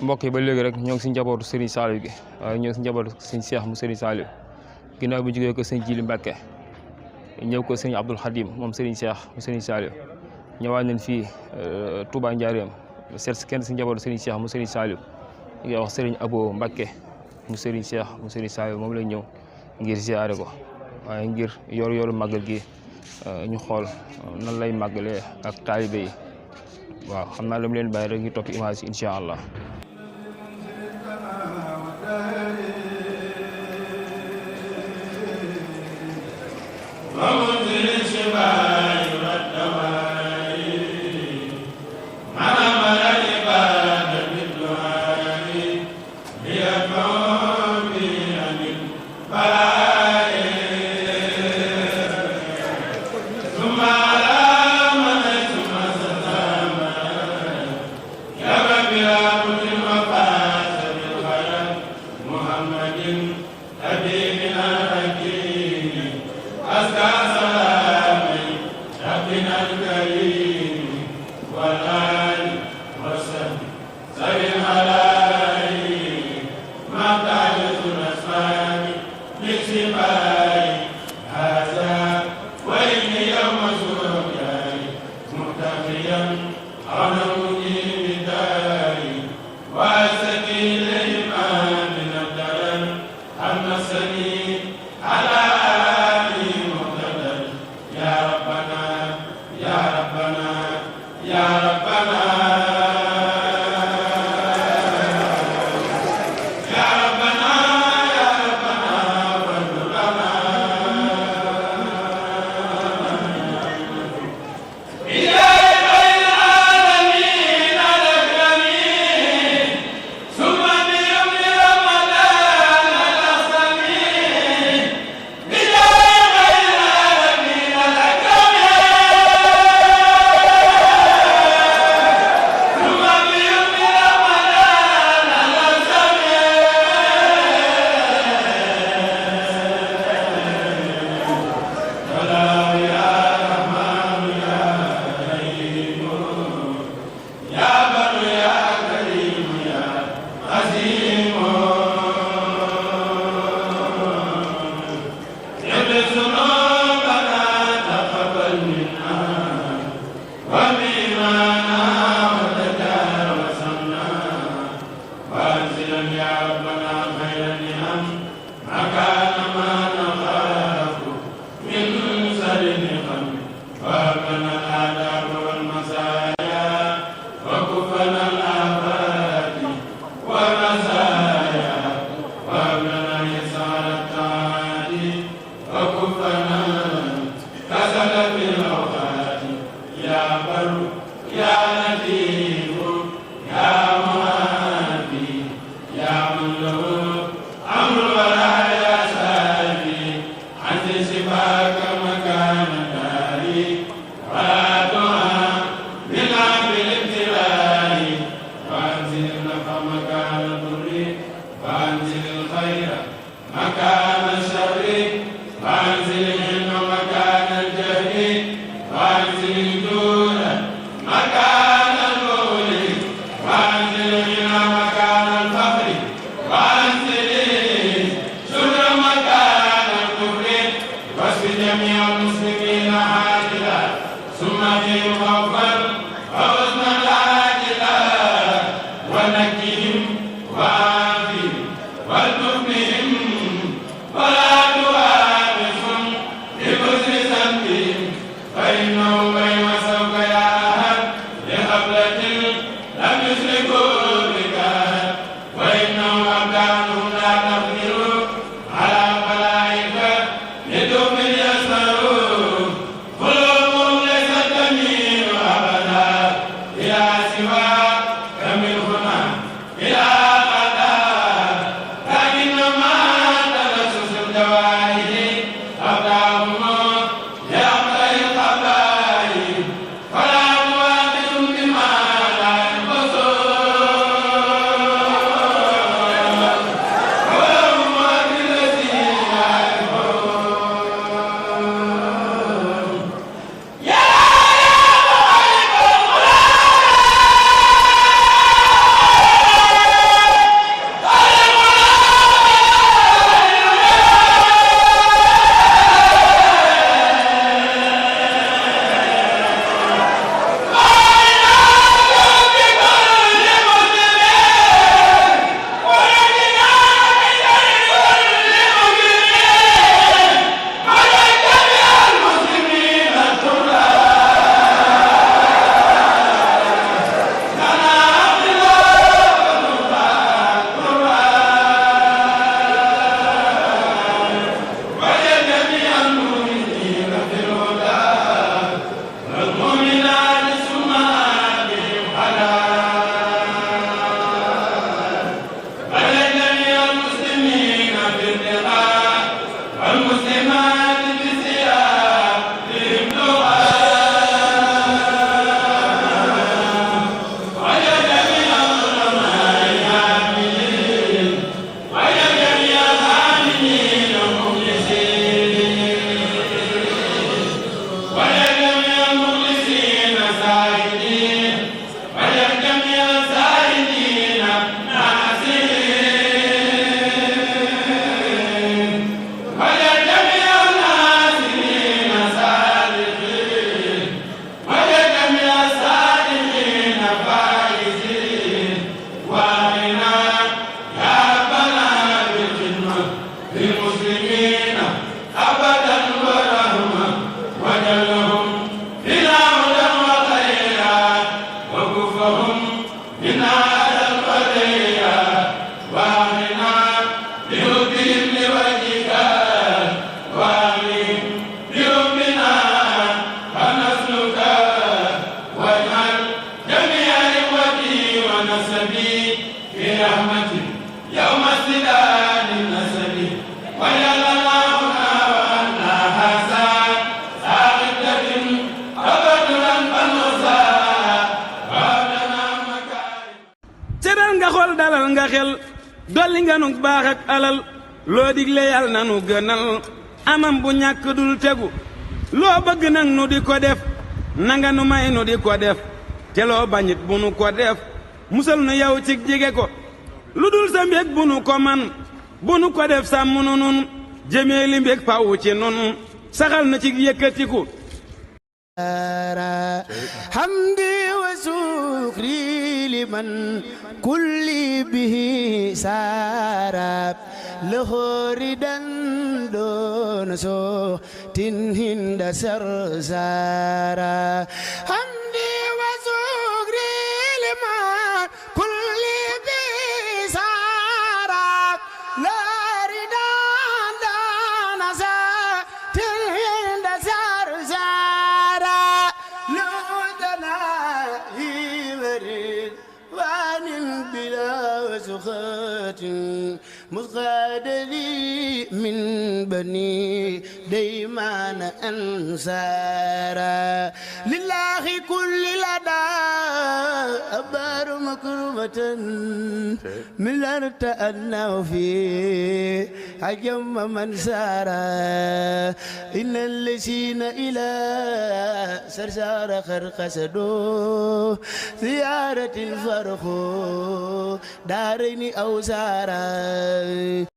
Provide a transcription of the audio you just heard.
mbokk yi ba léegi rek ñoo ngi si njabootu Serigne Saliou gi waaye ñoo ngi si njabootu sëñ Cheikh mu Serigne Saliou ginnaaw bi jógee ko sëñ Jili Mbacke ñëw ko sëñ Abdoul Khadim moom Serigne Cheikh mu Serigne Saliou ñëwaat nañ fii Touba Ndiarème seet si kenn si njabootu Serigne Cheikh mu Serigne Saliou ñu wax Serigne Abo Mbacke mu Serigne Cheikh mu Serigne Saliou moom la ñëw ngir ziare ko waaye ngir yoru màggal gi ñu xool nan lay màggalee ak taalibe yi waaw xam naa lu mu leen bàyyi rek ñu topp image yi incha allah. dalal nga xel dolli nga nu baax ak alal loo digle yàlla na nu gënal amam bu ñàkk dul tegu loo bëgg nag nu di ko def nanga nu may nu di ko def te loo bañit bu nu ko def musal nu yow ci jige ko lu dul sa mbég bu nu ko man bu nu ko def sàmm nu nun jëmee li mbég faw ci nun saxal na ci yëkkatiku hamdi wa sukri liman kulli bihi sarab lahoridan don so tin hinda sarsara hamdi wa sukri liman kulli bihi sarab lahoridan don so tin hinda sarsara مصغاد لي من بني ديمان أنصارا لله كل لدى أبار مكرمة من الأرض أنه فيه حجم من سارا إن الذين إلى سرسار خرقسدو زيارة الفرخ دارين أو سارا